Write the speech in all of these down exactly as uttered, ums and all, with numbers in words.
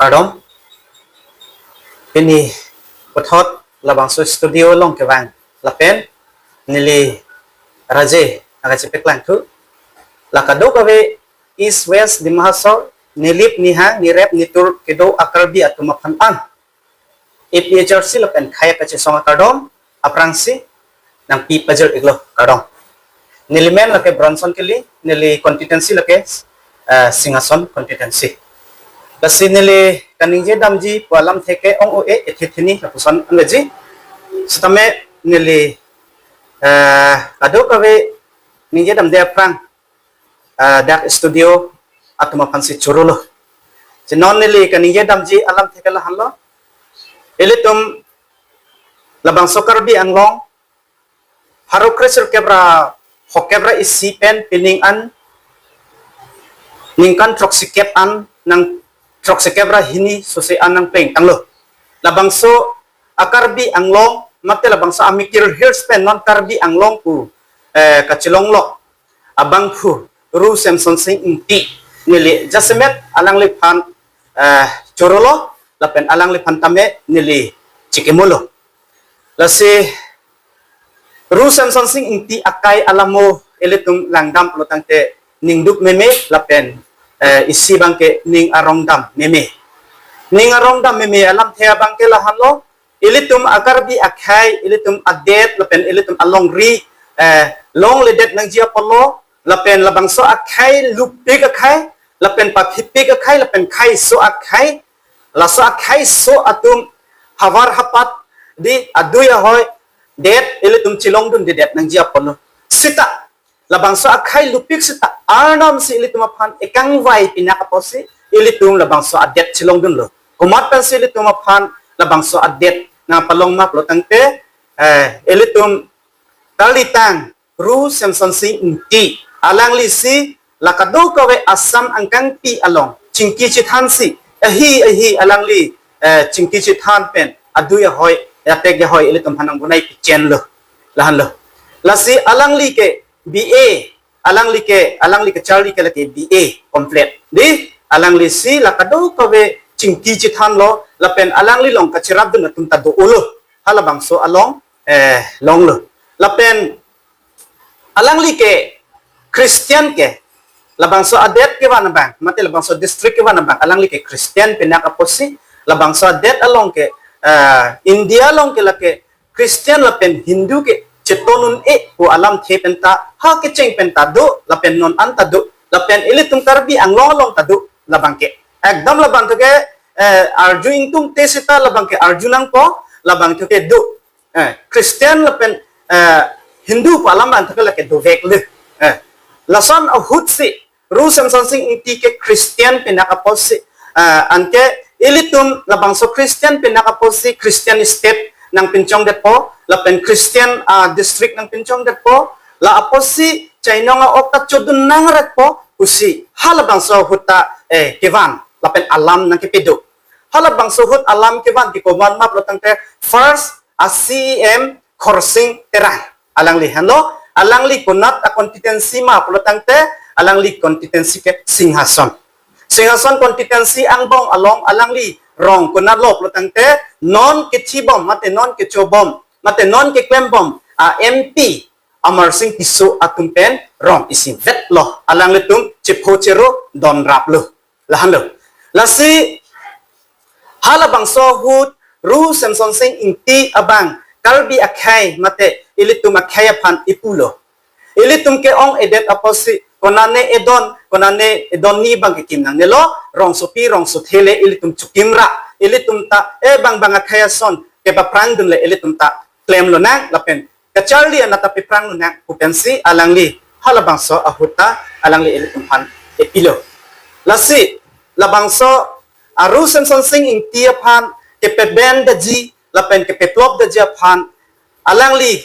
Kardom. Pini puthot labangso studio along kevang lapen neli Raje nangkachepaklangthu. La kadokave East West Dima Hasao, nelip nihang, nerep netur kedo a-Karbi atum aphan an A P H R C lapen khei kachesong akardom aphrangsi nangpi pajir iklo, kardom. Neli men lake Bronson Kelly, neli constituency lake, eh, Singhason constituency. Lasi neli kaningje damji pu alamthe ke ong-o-e, ethe theni lapuson anveji. Sitame neli, eh, kadokave ningje damde aphrang, eh, dak studio atum aphansi chorolo. Si non neli kaningje damji alamthe ke lahenlo. Ilitum labangso Karbi Anglong pharo kre sirkep ra phokep ra isi pen pining an ningkan throksikep an nang throksikep ra hini sose an nangplengtanglo. Labangso a-Karbi Anglong mate labangso amikir hirs pen non Karbi Anglong pu, eh, kachelonglok abangphu Ru Semsonsing Ingti, neli jasemet alangliphan, eh, chorolo lapen alangliphan tame neli chikimolo. Lasi Ru Semsonsing Ingti akai alamo ilitum langdam pulo tangte ningduk meme lapen, eh, isi abangke ning arong dam meme. Ning arong dam meme alamthe abangke lahenlo, ilitum a-Karbi akhei, ilitum adet lapen ilitum alongri, eh, longledet nangji apotlo, lapen labangso akhei lupik akhei, lapen paphipik akhei, lapen kheiso akhei, laso akheiso atum havar hapat di adui ahoi det ilitum chelongdundedet nangji apotlo. Sita labangso akhei lupik sita arnam si ilitum aphan ekangvai pinak apotsi ilitum labangso adet chelongdunlo. Komat pensi ilitum aphan labangso adet nangpalong ma pulo tangte, eh, ilitum kalitang Ru Semsonsing Ingti, alanglisi la kadokave Assam angkangpi along chingki chethansi, ahi ahi alangli, eh, chingki chethan pen adui ahoi, atek ahoi ilitum aphan nangbonai pichenlo, lahenlo. Lasi alangli ke B A, alangli ke, alangli kacharli ke lake B A complete. Di, alanglisi la kadokave chingki chethanlo, lapen alangli along kacherapdun atum ta do-olo. Halabangso along, eh, longlo. Lapen alangli ke Christian ke, labangso adet kevan abang, mate labangso district kevan abang, alangli ke Christian pinak apotsi, labangso adet along ke, eh, India along ke lake Christian lapen Hindu ke cheton un-e pu alamthe penta, ha kecheng penta do, lapen non an ta do, lapen ilitum Karbi Anglong along ta do, labangke. Ekdom labangthu ke, eh, arju ingtungte sita labangke arju nangpo, labangthu ke do. Eh, Christian lapen, eh, Hindu pu alam abangthu ke lake doveklo. Eh, lason ahutsi, Ru Semsonsing Ingti ke Christian pinak apotsi, ah, anke ilitum labangso Christian pinak apotsi Christian state nangpinchongdetpo, lapen Christian, ah, district nangpinchongdetpo, la apotsi chainong a-ok ta chodun nangrekpo, pusi halabangso ahut ta, eh, kevan, lapen alam nangkepedo. Halabangso ahut alam kevan ke komat ma pulo tangte first a-C E M Khorsing Terang. Alangli henlo, alangli konat a-constituency ma pulo tangte, alangli constituency ke Singhason. Singhason constituency angbong along alangli rong konatlo pulo tangte, non kechibom, mate non kechobom, mate non keklembom a-M P Amarsing Tisso atum pen rong isivetlo. Alanglitum chepho chero donraplo. Lahenlo. Lasi halabangso ahut Ru Semsonsing Ingti abang Karbi akhei mate ilitum akhei aphan ipulo. Ilitum ke-ong-edet apotsi konane edon, konane edon ni abangke kim nangnelo, rongsopi rongsothe le ilitum chokimra, ilitum ta, eh, bang bang akhei ason kepaphrangdun le ilitum ta klemlonang lapen kacharli anat ta pephrang lonang pu pensi alangli halabangso ahut ta alangli ilitum aphan epilo. Lasi labangso Ru Semsonsing Ingti aphan kepeben daji lapen kepeplop daji aphan alangli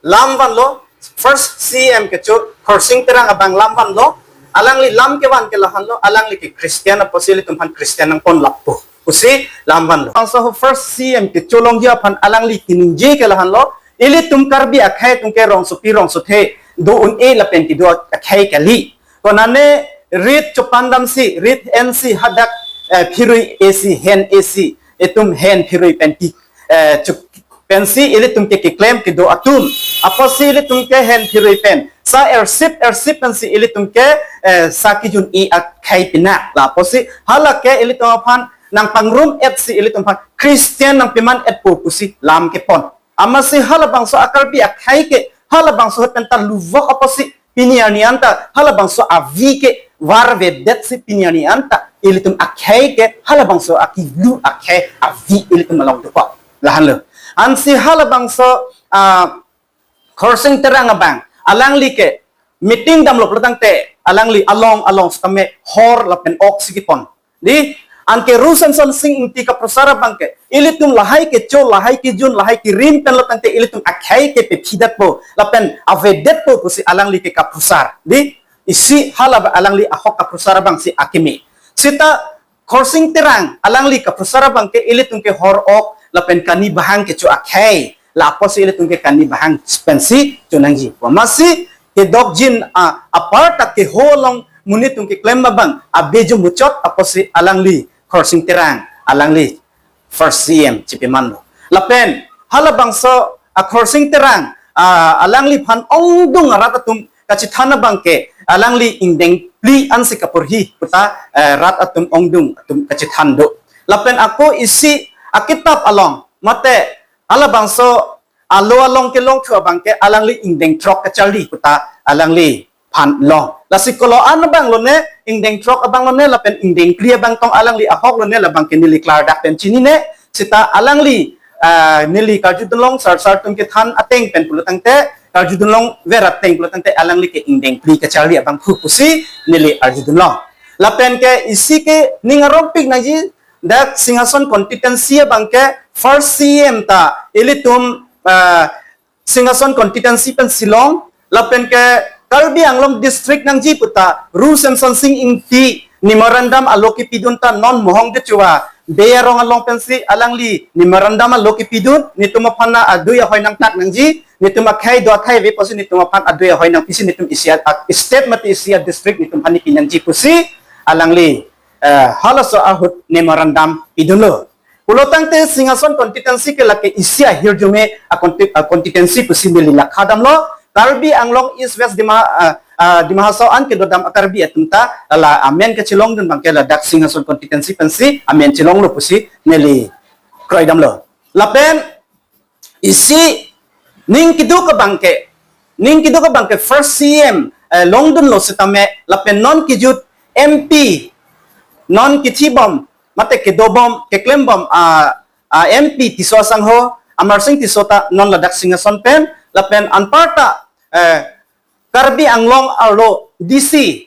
lam vanlo, first C E M kecho Khorsing Terang abang lam vanlo, alangli lam kevan ke lahenlo, alangli ke Christian apotsi ilitum aphan Christian nangponlappo pusi lam vanlo. Labangso first C E M kecholongji aphan alangli kaningje ke lahenlo, ilitum Karbi akhei atum ke rongsopi rongsothe do un-e lapen kedo akhei kali. Konane rit chopandamsi, rit ensi hadak eh, phirui esi, hen esi, itum hen phirui pen pi, eh, chuk pensi ilitum ke keklem kedo atum. Apotsi ilitum ke hen phirui pen sa ersip ersip pensi ilitum ke, eh, sa kijun-i akhei pinak. La apotsi hala ke ilitum aphan nangpangrum-etsi ilitum aphan Christian nangpiman-etpo pusi lam kepon. Amatsi halabangso a-Karbi akhei ke halabangso ahut pen ta luvok apotsi pini arni anta halabangso avi ke varvedetsi pini arni anta ilitum akhei ke halabangso akilu akhei avi ilitum along dokok. Lahenlo. Ansi halabangso, ah, Khorsing Terang abang alangli ke meeting damlo pulotangte alangli along along setame hor lapen ok si kepon. Di, anke Ru Semson Sing Ingti kaprosar abang ke ilitum lahai kecho, lahai kejun, lahai kerim pen lotangte ilitum akhei ke pephidatpo lapen avedetpo pusi alangli ke kaprosar. Di, isi hala alangli ahok kaprosar abangsi akimi. Seta Khorsing Terang alangli kaprosar abang ke ilitum ke hor ok lapen kani bahang kecho akhei, la apotsi ilitum ke kani bahang pensi chonangji. Amatsi kedokjin, ah, apar ta keho along monit atum keklem abang abeju muchot apotsi alangli Khorsing Terang alangli first C M chipimanlo. Lapen halabangso a-Khorsing Terang, ah, alangliphan ongdung arat atum kachethan abang ke alangli ingdeng phli ansi kaporhi puta, eh, rat atum ongdung atum kachethan do. Lapen ako isi akitap along mate halabangso alo along kelong thu abang ke alangli ingdeng throk kacharli puta alangliphan long. Lasi kolo-an abang lone, ingdeng throk abang lone lapen ingdeng phli abang tong alangli ahok lone labang ke neli klardak pen chinine. Seta alangli, ah, neli karjudunlong, sar sar atum kethan ateng pen pulotangte, karjudunlong ver ateng pulotangte alangli ke ingdeng phli kacharli abang phu pusi neli arjudunlong. Lapen ke isi ke ning arompik nangji, dak Singhason constituency abang ke first C M ta ilitum, ah, Singhason constituency pensi long, lapen ke Karbi Anglong district nangji puta Ru Semson Sing Ingti memorandum alo kepidun ta non mohong de chuva, Bey arong along pensi alangli memorandum alo kepidun, netum aphan na adui ahoi nangtak nangji, netum akhei do akhei ave pusi netum aphan adui ahoi nangpisi netum isi a, a-state mate isi a-district netum aphan nepi nangji pusi alangli, eh, halaso ahut memorandum pidunlo. Pulotangte Singhason constituency ke lake isi ahirjume a-consti-, a-constituency pusi neli lakha damlo. Karbi Anglong East West Dima, ah, ah, Dima Hasao an kedodam a-Karbi atum ta la amen kachelongdun abang ke ladak Singhason constituency pensi amen chelonglo pusi neli kroidamlo. Lapen isi ning keduk abang ke, ning keduk abang ke first C M, eh, longdunlo setame lapen non kejut M P, non kethibom mate kedobom keklembom, ah, ah, M P Tisso asangho Amarsing Tisso ta non ladak Singhason pen, lapen anparta, eh, Karbi Anglong arlo D C,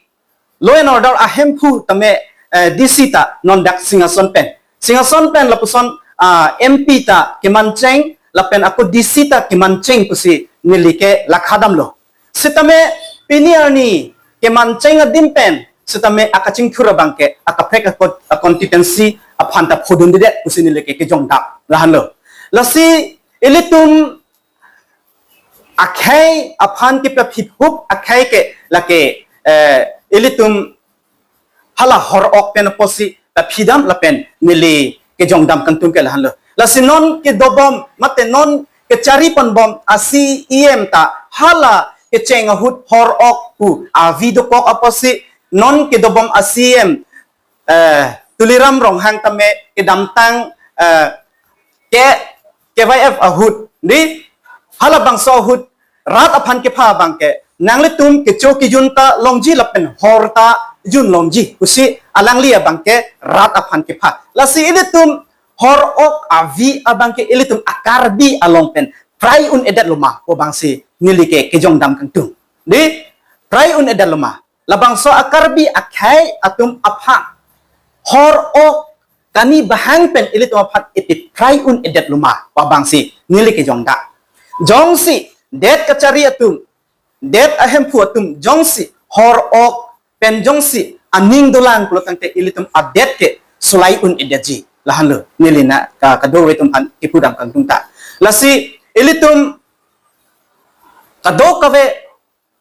law and order ahemphu tame, eh, D C ta non dak Singhason pen. Singhason pen lapuson, ah, M P ta kemancheng lapen ako D C ta kemancheng pusi neli ke lakha damlo. Setame pini arni kemancheng adim pen setame akachingthur abang ke akaprek a-con-, a-constituency aphan ta phodundedet pusi neli ke kejongdam lahenlo. Lasi ilitum akhei aphan kepaphihup akhei ke lake, eh, ilitum hala hor ok pen apotsi paphidam lapen neli kejongdam kangtung ke lahenlo. Lasi non kedobom mate non kechari ponbom a-C E M ta hala kecheng ahut hor ok pu avi dokok apotsi non kedobom a-C E M, eh, Tuliram Ronghang tame kedamtang, eh, ke K Y F ahut, di, halabangso ahut rat aphan kepha abang ke nanglitum kecho kejun ta longji lapen hor ta jun longji pusi alangli abang ke rat aphan kepha. Lasi ilitum hor ok avi abang ke ilitum a-Karbi along pen prai un-edet loma pu abangsi neli ke kejongdam kangtung. Di, prai un-edet loma. Labangso a-Karbi akhei atum aphan hor ok kani bahang pen ilitum aphan ipiprai un-edet loma pu abangsi neli kejongdam. Jongsi det kachari atum, det ahemphu atum jongsi hor ok pen jongsi aning dolang pulotangte ilitum adet ke sulai un-edetji lahenlo neli na ka, kadokave atum aphan kepudam kangtung ta. Lasi ilitum kadokave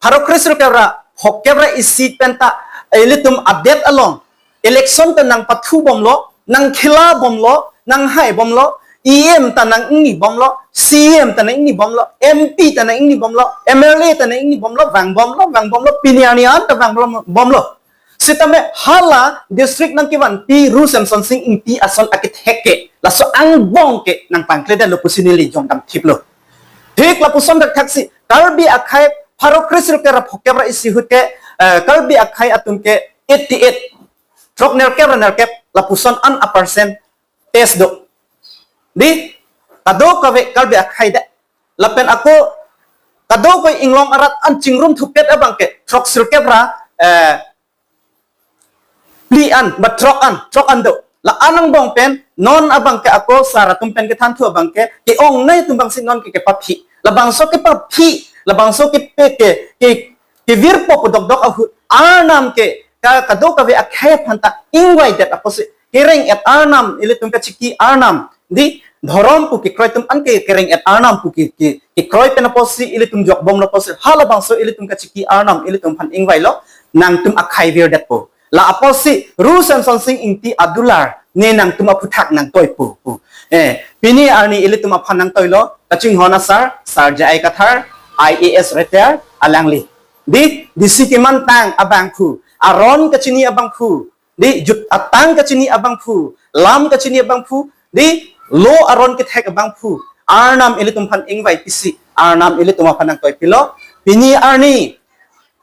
pharo kre sirkep ra phongokep ra isi pen ta ilitum adet along Election ta nangpathu bomlo, nangkhela bomlo, nanghai bomlo, E M ta nang-ingni bomlo, C E M ta nang-ingni bomlo, M P ta nang-ingni bomlo, M L A ta nang-ingni bomlo, vang bomlo, vang bomlo, pini arni an ta vang bomlo, bomlo. Sitame hala district nangkevanpi Ru Semsonsing Ingti ason akethek ke, laso angbong ke nangpangkledetlo pusi neli jongdam thiplo. Thik lapuson thakthak si, Karbi akhei pharo kre sirkep ra phokep ra isi ahut ke, eh, Karbi akhei atum ke eighty eight, throk nerkep ra nerkep, lapuson an a percent test do. Di, kadokave Karbi akhei det. Lapen ako, kadokave inglong arat an chingrum thupet abang ke, throk sirkep ra, eh, phli an, ba throk an, throk an do. La an angbong pen, non abang ke ako sar atum pen kethan thu abang ke, ke-ongnei atum abang si non ke kepaphi. Labangso kepaphi, labangso kepe ke, ke, kevirpo pu dokdok ahut, Arnam ke, ka, kadokave akhei aphan ta ingvaidet apotsi, kereng-et Arnam, ilitum kachiki Arnam, di, dhorom pu kekroi atum an ke kereng-et Arnam pu ke, ke, kekroi pen apotsi, ilitum jokbomlo apotsi, halabangso ilitum kachiki Arnam, ilitum aphan ingvailo, nangtum akhei virdetpo. La apotsi, Ru Semsonsing Ingti adular, ne nangtum aphuthak nangtoipo, pu. Eh, pini arni ilitum aphan nangtoilo, kachinghon asar, Sar J I Kathar, I A S retire, alangli. Di, D C kemantang abangphu, aron kachini abangphu, di, jut atang kachini abangphu, lam kachini abangphu, di, lo aron kethek abangphu, Arnam ilitum aphan ingvai pisi, Arnam ilitum aphan nangtoipilo, pini arni,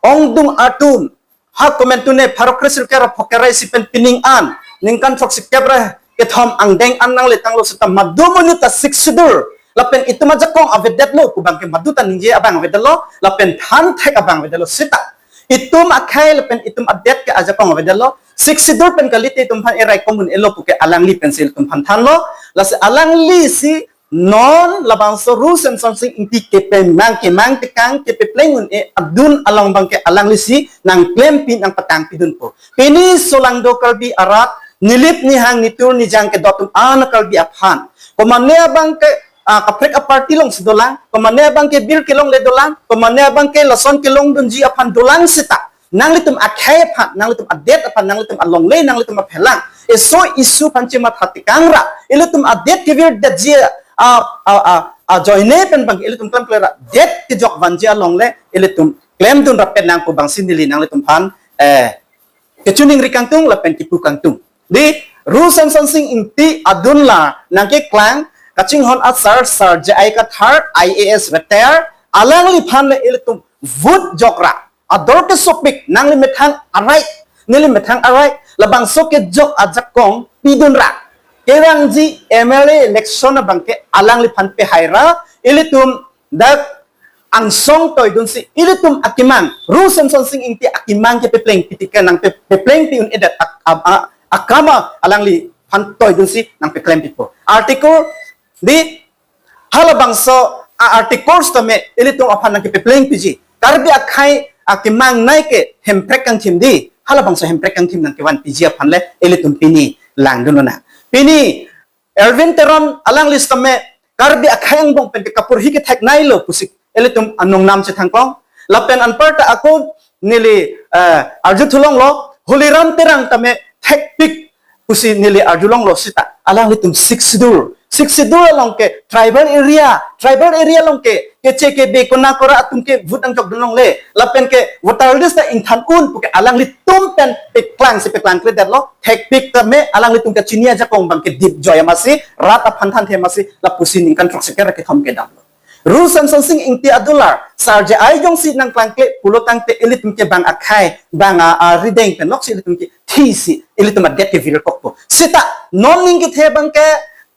ongdung atum, ha komantu ne pharo kre sirkep ra phokep ra isi pen pining an, ningkan throk sirkep ra kethom angdeng an nangletanglo seta madu monit ta Sixth Schedule, lapen itum ajakong avedetlo pu abang ke madu ta ningje abang avedetlo, lapen thanthek abang avedetlo seta. Itum akhei lapen itum adet ke ajakong avedetlo, Sixth Schedule pen kalite itum aphan erai komun elo pu ke alangli pensi itum aphan thanlo, lasi alangli si non labangso Ru Semsonsing Ingti kepemang kemang tekang kepepleng un-e adun along abang ke alangli si nangklempi nangpatangpidunpo. Pini solangdo Karbi arat, nilip nihang nitur nijang kedo atum an Karbi aphan. Komane abang ke, ah, kaprek aparty alongsi dolang, komane abang ke bir kelongle dolang, komane abang ke lason kelongdunji aphan dolang seta. Nanglitum akhei aphan, nanglitum adet aphan, nanglitum alongle, nanglitum aphelang. Eso issue aphan chematha tekang ra, ilitum adet kevirdetji, a, a, a, ajoine pen abang ilitum klemkle ra, det kejok vanji alongle, ilitum klemdun rapet nang pu abangsi neli nanglitum aphan, eh, kachiningri kangtung lapen kipu kangtung. Di, Ru Semsonsing Ingti adun la nangkeklang, kachinghon asar, Sar J I Kathar, I A S retire, alangliphan le ilitum vote jok ra. Ador kesopik, nangli methang arai, neli methang arai, labangso kejok ajakong pidun ra. Kevangji M L A election abang ke alangliphan pehai ra, ilitum dak angsong toidunsi, ilitum akemang, Ru Semsonsing Ingti akemang kepeplengpi tik ke nangpe-, peplengpi un-edet ak-, a-, a-, akam alangliphan toidunsi nangpeklem pipo. Article di, halabangso a-article tame ilitum aphan nangkepeplengpiji. Karbi akhei akemang nei ke Hemprek kangthim di, halabangso Hemprek kangthim nangkevanpiji aphan le ilitum pini langdunlo na. Pini Erwin Teron alangli sitame Karbi akhei angbong pen ke kaporhi kethek neilo pusi ilitum anung nam chethangklong. Lapen anparta ako neli, eh, arju thulonglo, Holiram Terang tame thekpik pusi neli arjulonglo seta. Alanglitum Sixth Schedule, Sixth Schedule along ke tribal area, tribal area along ke keche kebe kona kora atum ke vote angjokdun longle. Lapen ke voter list ta ingthan un pu ke alanglitum pen peklangsi peklangkledetlo. Thekpik tame alanglitum kachini ajakong abang ke dipjoi amatsi, rat aphan thanthe amatsi, lapusi ningkan throk sirkep ra kethom kedamlo. Ru Semsonsing Ingti adular, Sar J I jongsi nangklangkle pulo tangte ilitum ke bang akhei, bang a, arideng pen loksi ilitum ke thisi, ilitum adet kevirkokpo. Seta, non ning kethe abang ke,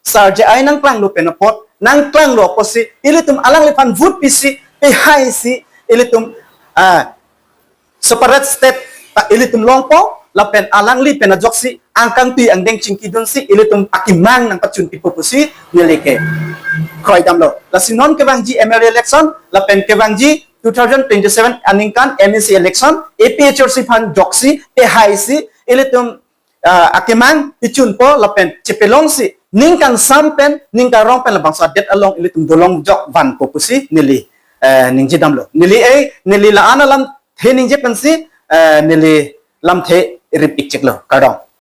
Sar J I nangklanglo pen apot, nangklanglo apotsi, ilitum alangliphan vote pisi, pehaisi, ilitum, ah, separate state ta ilitum longpo, lapen alangli pen ajoksi angkangtui angdeng chingkidunsi ilitum akemang nangpachun pipo pusi neli ke kroidamlo. Lasi non kevangji M L A election, lapen kevangji two thousand twenty-seven aningkan M A C election, A P H L C aphan joksi, pehaisi, ilitum, ah, akemang ichunpo lapen chepelongsi, ningkan sam pen, ningkan rong pen labangso adet along ilitum dolong jok vanpo pusi neli, eh, ningjedamlo. Neli, eh, neli la-an alamthe ningje pensi, eh, neli lamthe rip-ikcheklo, kardom.